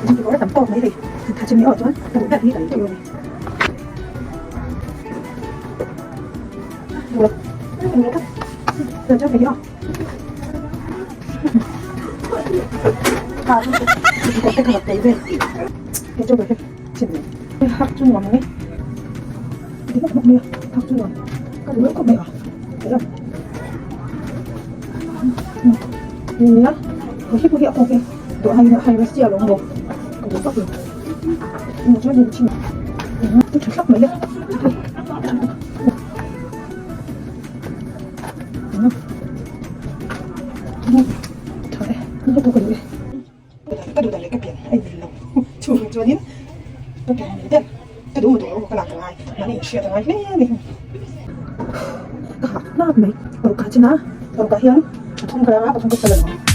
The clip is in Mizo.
Kekawr a tam tawk mai hei tha chimi awh chuan ka duh ber hi ka lei teuh lo a ni. Duh lo duh lo tlat chuan chuan hei hi aw kekawr te kha rak tei vel hei chu ber hi chim nei hak chu nuam ang e ti hmawk hmawk mai a hak chu nuam ka duh reuh khawp mai a elo nia hei pawh hi a kawk e duh aiin a hai rest chiah lo maw ka duh vak lo chuan hei chhin chu tha thlap mai le tha e ka duh e ka duh dan leh ka pian a inmil lo chuvang chuanin ka pian mil deuh ka duh duh lo ka lak a ngai mahni inhriat a ngai hle a ni ka hah hnap mai paruk ah chin a paruk ah hian pathum ka rang a pathum ka sal alawm.